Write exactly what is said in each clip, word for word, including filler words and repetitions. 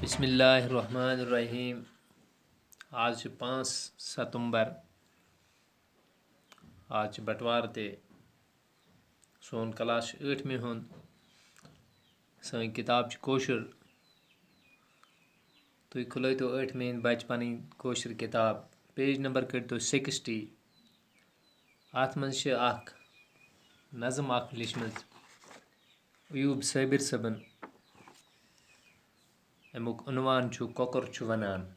بسم اللہ الرحمن الرحیم۔ آز چھِ پانٛژھ ستمبر، آز چھِ بٹوار تہِ۔ سون کلاس چھُ ٲٹھمہِ ہُنٛد۔ سٲنۍ کِتاب چھِ کٲشُر۔ تُہۍ کھُلٲیتو ٲٹھمہِ ہِنٛدۍ بچہٕ پنٕنۍ کٲشِر کِتاب، پیج نمبر کٔرۍتو سِکِسٹی۔ اَتھ منٛز چھِ اکھ نظم اکھ لیچھمٕژ ایوب صابر صٲبن۔ اَمیُک عنوان چھُ کۄکُر چھُ وَنان۔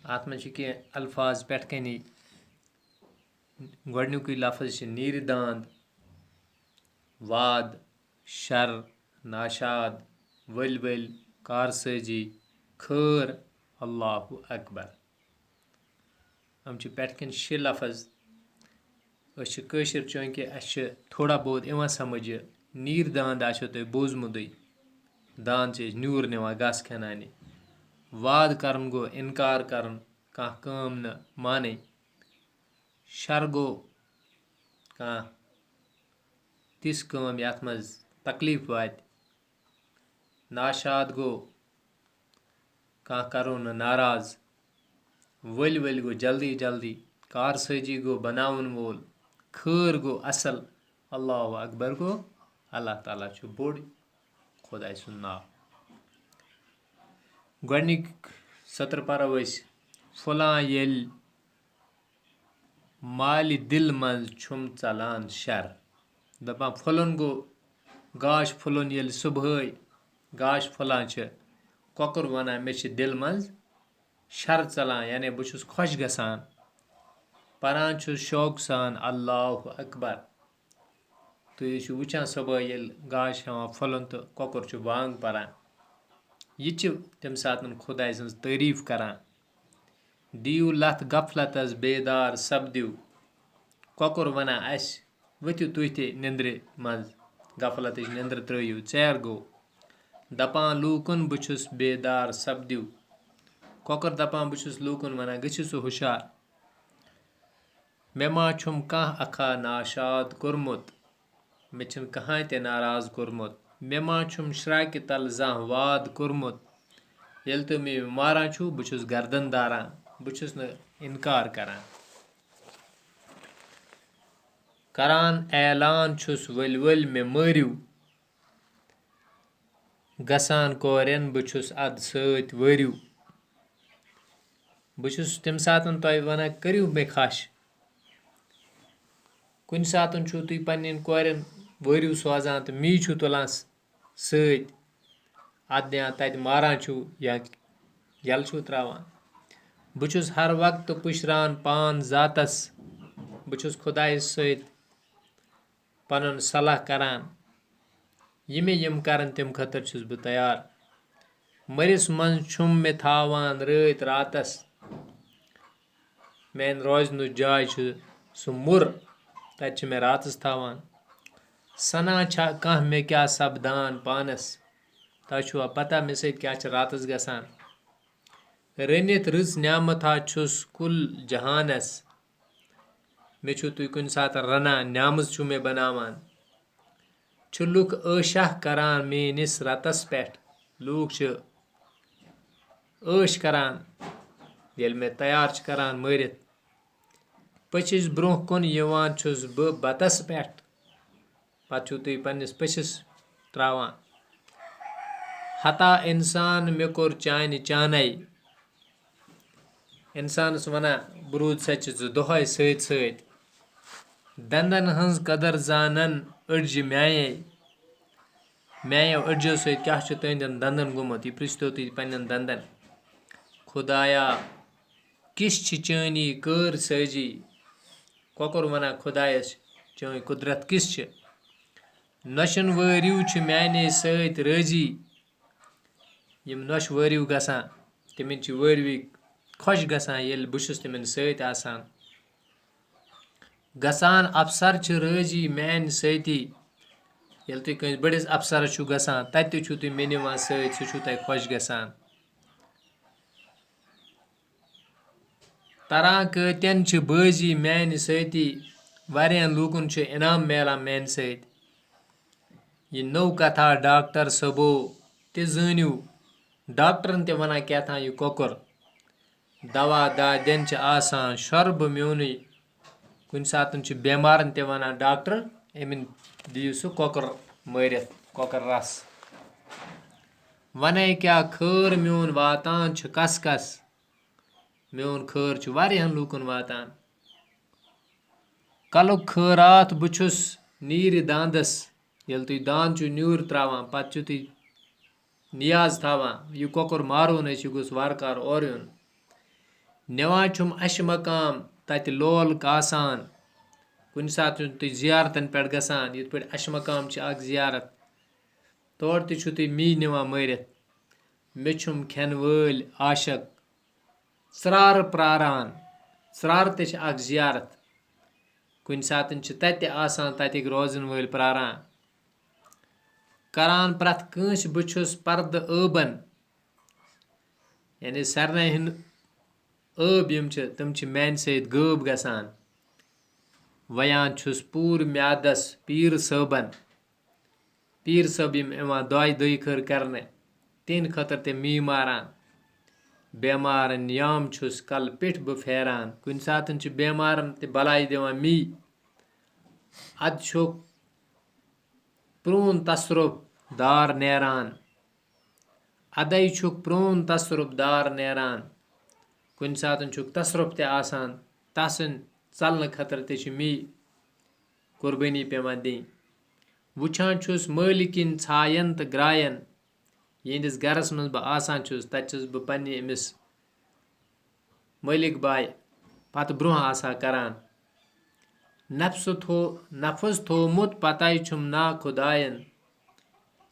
اَتھ منٛز چھِ کینٛہہ الفاظ پٮ۪ٹھ کَنی۔ گۄڈٕنیُکُے لفظ چھِ نیٖرِ داند، واد، شر، ناشاد، ؤلۍ ؤلۍ، کارسٲزی، خٲر، اللہ اکبر۔ یِم چھِ پٮ۪ٹھ کِنۍ شےٚ لفظ۔ أسۍ چھِ کٲشِر، چوٗنٛکہِ اَسہِ چھِ تھوڑا بہت یِوان سمجھ یہِ۔ نیٖر داند آسیو تۄہہِ بوٗزمُتٕے۔ داند چھِ أسۍ نیوٗر نِوان گاسہٕ کھٮ۪ناونہِ۔ واد کرُن گوٚو اِنکار کرُن، کانٛہہ کٲم نہٕ مانٕنۍ۔ شر گوٚو کانٛہہ تِژھ کٲم یَتھ منٛز تکلیٖف واتہِ۔ ناشاد گوٚو کانٛہہ کرو نہٕ ناراض۔ ؤلۍ ؤلۍ گوٚو جلدی جلدی۔ کارسٲزی گوٚو بناوَن وول۔ خٲر گوٚو اَصٕل۔ اللہ اکبر گوٚو اللہ تعالیٰ چھُ بوٚڑ۔ خۄداے سُنٛد ناو۔ گۄڈٕنِکۍ سطر پَرو أسۍ۔ پھۄلان ییٚلہِ مالہِ دِل منٛز چھُم ژَلان شَر۔ دَپان پھۄلُن گوٚو گاش پھۄلُن، ییٚلہِ صُبحٲے گاش پھۄلان چھِ، کۄکُر وَنان، مےٚ چھِ دِل منٛز شَر ژَلان، یعنی بہٕ چھُس خۄش گژھان۔ پَران چھُس شوقہٕ سان اللہ اکبر۔ تُہۍ ٲسِو وٕچھان صُبحٲے ییٚلہِ گاش ہٮ۪وان پھۄلُن تہٕ کۄکُر چھُ بانگ پَران۔ یہِ چھِ تَمہِ ساتَن خۄداے سٕنٛز تعریٖف کَران۔ دِیِو لَتھ غفلتَس بیدار سَپدِو۔ کۄکُر وَنان اَسہِ، ؤتھِو تُہۍ تہِ نِندرِ منٛز، غفلتٕچ نِندٕر ترٛٲیِو، ژیر گوٚو۔ دَپان لوٗکَن بہٕ چھُس بیدار سَپدِو۔ کۄکُر دَپان بہٕ چھُس لوٗکَن وَنان گٔژھِو سا ہُشار۔ مےٚ ما چھُم کانٛہہ اَکھا ناشاد کوٚرمُت؟ مےٚ چھُنہٕ کٕہٕنۍ تہِ ناراض کوٚرمُت۔ مےٚ ما چھُم شراکہِ تَل زانٛہہ واد کوٚرمُت؟ ییٚلہِ تُہۍ مےٚ ماران چھِو، بہٕ چھُس گردن داران، بہٕ چھُس نہٕ اِنکار کران۔ کران اعلان چھُس، ؤلۍ ؤلۍ مےٚ مٲرِو۔ گژھان کورٮ۪ن بہٕ چھُس اَدٕ سۭتۍ وٲرِو۔ بہٕ چھُس تَمہِ ساتَن تۄہہِ وَنان، کٔرِو مےٚ خۄش۔ کُنہِ ساتَن چھُو تُہۍ پنٛنٮ۪ن کورٮ۪ن وٲرِو سوزان تہٕ می چھُو تُلان س-، سۭتۍ۔ اَتھ دِوان تَتہِ ماران چھُو یا یَلہٕ چھُو ترٛاوان۔ بہٕ چھُس ہر وقتہٕ پُشران پان ذاتَس۔ بہٕ چھُس خۄدایَس سۭتۍ پَنُن صلاح کران۔ یہِ مےٚ یِم کرن، تَمہِ خٲطرٕ چھُس بہٕ تیار۔ مٔرِس منٛز چھُم مےٚ تھاوان رٲتۍ راتس۔ میانہِ روزنُک جاے چھُ سُہ مُر، تَتہِ چھِ مےٚ راتس تھاوان۔ سَنا چھا کانٛہہ مےٚ کیٛاہ سپدان پانس؟ تۄہہِ چھُوا پتہ مےٚ سۭتۍ کیٛاہ چھِ راتس گژھان؟ رٔنِتھ رٕژ نعمت ہا چھُس کُل جہانس۔ مےٚ چھُو تُہۍ کُنہِ ساتہٕ رَنان، نیامٕژ چھُو مےٚ بَناوان۔ چھِ لُکھ عٲشہ کَران میٛٲنِس رَتَس پٮ۪ٹھ۔ لوٗکھ چھِ عٲش کَران، ییٚلہِ مےٚ تیار چھِ کَران مٲرِتھ۔ پٔژھِس برٛونٛہہ کُن یِوان چھُس بہٕ بَتَس پٮ۪ٹھ۔ پَتہٕ چھُو تُہۍ پنٛنِس پٔژھِس ترٛاوان۔ ہتا اِنسان مےٚ کوٚر چانہِ چانَے۔ اِنسانَس وَنان، بہٕ روٗد سا ژےٚ دۄہَے سۭتۍ سۭتۍ۔ دَنٛدَن ہٕنٛز قدر زانَن أڈجہِ میٛانے۔ میٛانیو أڈجو سۭتۍ کیٛاہ چھُ تُہٕنٛدٮ۪ن دَنٛدَن گوٚمُت، یہِ پِرٛژھتو تُہۍ پنٛنٮ۪ن دَنٛدَن۔ خۄدایا، کِژھ چھِ چٲنی کٲر سٲزی؟ کۄکُر وَنان، خۄدایَس، چٲنۍ قُدرت کِژھ چھِ؟ نۄشَن وٲرِو چھِ میٛانے سۭتۍ رٲزی۔ یِم نۄشہِ وٲرِو گژھان، تِمَن چھِ وٲرِوٕے خۄش گژھان، ییٚلہِ بہٕ چھُس تِمَن سۭتۍ آسان۔ گژھان اَفسَر چھِ رٲزی میٛانہِ سۭتی۔ ییٚلہِ تُہۍ کٲنٛسہِ بٔڑِس اَفسَرَس چھُو گژھان، تَتہِ تہِ چھُو تُہۍ مےٚ نِوان سۭتۍ، سُہ چھُو تۄہہِ خۄش گژھان۔ تران کۭتٮ۪ن چھِ بٲزی میٛانہِ سۭتی، واریاہَن لوٗکَن چھُ انعام میلان میٛانہِ سۭتۍ۔ یہِ نٔو کتھا ڈاکٹر صٲبو تہِ زٲنِو۔ ڈاکٹرن تہِ ونان کیٛاہ تام یہِ کۄکُر۔ دوا دادٮ۪ن چھِ آسان شۄربہٕ میونٕے۔ کُنہِ ساتن چھُ بٮ۪مارن تہِ ونان ڈاکٹر، أمِن دِیِو سُہ کۄکُر مٲرِتھ، کۄکُر رس۔ ونے کیٛاہ خٲر میون واتان چھُ کس کس؟ میون خٲر چھُ واریاہن لوٗکن واتان۔ کلُک خٲرات بہٕ چھُس نیٖرِ داندس۔ ییٚلہِ تُہۍ داند چھِو نیوٗر تراوان، پتہٕ چھِو تُہۍ نیاز تھاوان، یہِ کۄکُر مارو نہٕ أسۍ، یہِ گوٚژھ وارٕ کارٕ اورٕ یُن۔ نِوان چھُم اَشہِ مقام، تَتہِ لول کاسان۔ کُنہِ ساتہٕ چھُو تُہۍ زیارتَن پٮ۪ٹھ گژھان، یِتھ پٲٹھۍ اَشہِ مقام چھِ اَکھ زیارت، تور تہِ چھُو تُہۍ می نِوان مٲرِتھ۔ مےٚ چھُم کھٮ۪ن وٲلۍ عاشق ژرارٕ پراران۔ ژرارٕ تہِ چھِ اَکھ زیارت، کُنہِ ساتہٕ چھِ تَتہِ تہِ آسان تَتِکۍ روزَن وٲلۍ پراران۔ کران پرٛٮ۪تھ کٲنٛسہِ بہٕ چھُس پردٕ ٲبن، یعنی سارنٕے ہٕنٛدۍ ٲب یِم چھِ، تِم چھِ میانہِ سۭتۍ غٲب گژھان۔ ویان چھُس پوٗرٕ میادس پیٖر صٲبن۔ پیٖر صٲب یِم یِوان دۄیہِ دۄیہِ خٲر کرنہِ، تِہنٛدِ خٲطرٕ تہِ می ماران۔ بٮ۪مارن یام چھُس کلہٕ پیٚٹھۍ بہٕ پھیران۔ کُنہِ ساتہٕ چھِ بٮ۪مارن تہِ بلاے دِوان می۔ ادٕ چھُکھ پرون تصرف دار نیران۔ ادے چھُکھ پرون تصرف دار نیران۔ کُنہِ ساتہٕ چھُکھ تصرف تہِ آسان، تسٕنٛد ژلنہٕ خٲطرٕ تہِ چھِ می قربٲنی پٮ۪وان دِنۍ۔ وٕچھان چھُس مٲلِکِن ژھاین تہٕ گراین۔ یِہنٛدِس گرس منٛز بہٕ آسان چھُس، تتہِ چھُس بہٕ پننہِ أمِس مٲلِک باے پتہٕ برونٛہہ آسان کران۔ نفسہٕ تھو-، نفس تھومُت پتے چھُم نا خداین۔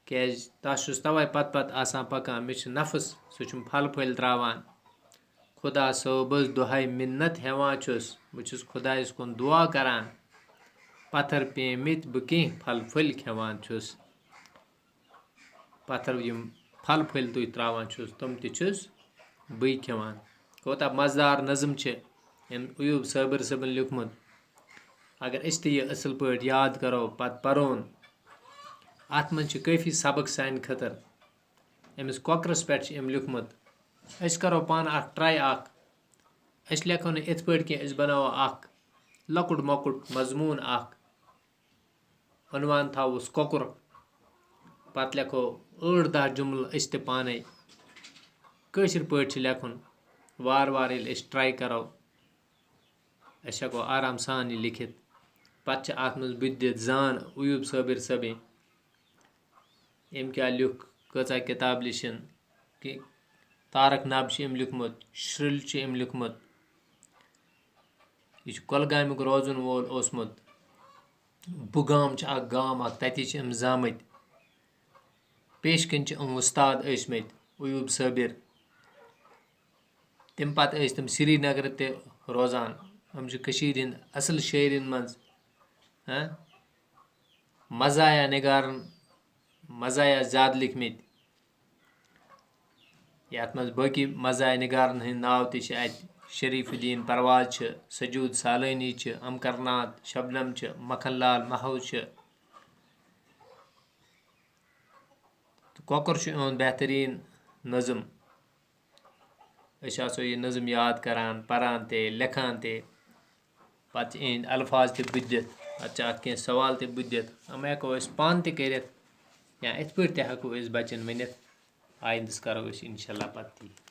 کیازِ تس چھُس توے پتہٕ پتہٕ آسان پکان، مےٚ چھُ نفس، سُہ چھُم پھل پھٔلۍ تراوان۔ خدا صٲبس دۄہے مِنت ہٮ۪وان چھُس، بہٕ چھُس خدایس کُن دُعا کران۔ پتھر پیمٕتۍ بہٕ کینٛہہ پھل پھٔلۍ کھٮ۪وان چھُس۔ پتھر یِم پھل پھٔلۍ تُہۍ تراوان چھُس، تِم تہِ چھُس بٕے کھٮ۪وان۔ کوتاہ مزٕدار نظم چھِ أمۍ ایوب صٲبر صٲبن لیوٗکھمُت۔ اگر أسۍ تہِ یہِ اصل پٲٹھۍ یاد کرو، پتہٕ پرون، اتھ منٛز چھِ کٲفی سبق سانہِ خٲطرٕ۔ أمِس کۄکرس پٮ۪ٹھ چھِ أمۍ لیوٗکھمُت۔ أسۍ کرو پانہٕ اکھ try اکھ۔ أسۍ لیکھو نہٕ یِتھ پٲٹھۍ کینٛہہ، أسۍ بناوو اکھ لۄکُٹ مۄکُٹ مضموٗن اکھ۔ عنوان تھاووس کۄکُر۔ پتہٕ لیکھو ٲٹھ دَہ جملہٕ أسۍ تہِ پانے۔ کٲشِر پٲٹھۍ چھُ لیکھُن۔ وارٕ وارٕ ییٚلہِ أسۍ try کرو، أسۍ ہٮ۪کو آرام سان یہِ لیکھِتھ۔ پتہٕ چھِ اتھ منٛز بہٕ تہِ دِتھ زان ایوب صٲبر صٲبٕنۍ۔ أمۍ کیٛاہ لیوٚکھ، کۭژاہ کِتاب لیچھِن، کہِ تارک نب چھُ أمۍ لیوٚکھمُت، شرٛلۍ چھُ أمۍ لیوٚکھمُت۔ یہِ چھُ کۄلگامیُک روزَن وول اوسمُت۔ بُگام چھُ اَکھ گام اَکھ، تَتی چھِ أمۍ زامٕتۍ۔ پیش کِنۍ چھِ أمۍ وۄستاد ٲسۍمٕتۍ، ایوب صٲبِر۔ تَمہِ پَتہٕ ٲسۍ تِم سرینگرٕ تہِ روزان۔ یِم چھِ کٔشیٖرِ ہِنٛدۍ اَصٕل شٲعرَن منٛز، ہاں، مزایا نگارن، مزایا زیادٕ لیکھمٕتۍ۔ یَتھ منٛز باقٕے مزایا نگارن ہٕنٛدۍ ناو تہِ چھِ اَتہِ۔ شریف الدین پرواز چھِ، سجود سالٲنی چھِ، امکر ناتھ شبنم چھِ، مکھن لال محو چھِ۔ تہٕ کۄکُر چھُ یِہُنٛد بہتریٖن نظم۔ أسۍ آسو یہِ نظم یاد کران، پران تہِ، لیکھان تہِ۔ پتہٕ چھِ یِہِنٛدۍ الفاظ تہِ بہٕ دِتھ، پتہٕ چھِ اَتھ کینٛہہ سوال تہِ بہٕ دِتھ۔ یِم ہٮ۪کو أسۍ پانہٕ تہِ کٔرِتھ، یا یِتھ پٲٹھۍ تہِ ہٮ۪کو أسۍ بچن ؤنِتھ۔ آیندس کرو أسۍ انشاءاللہ پتہٕ تی۔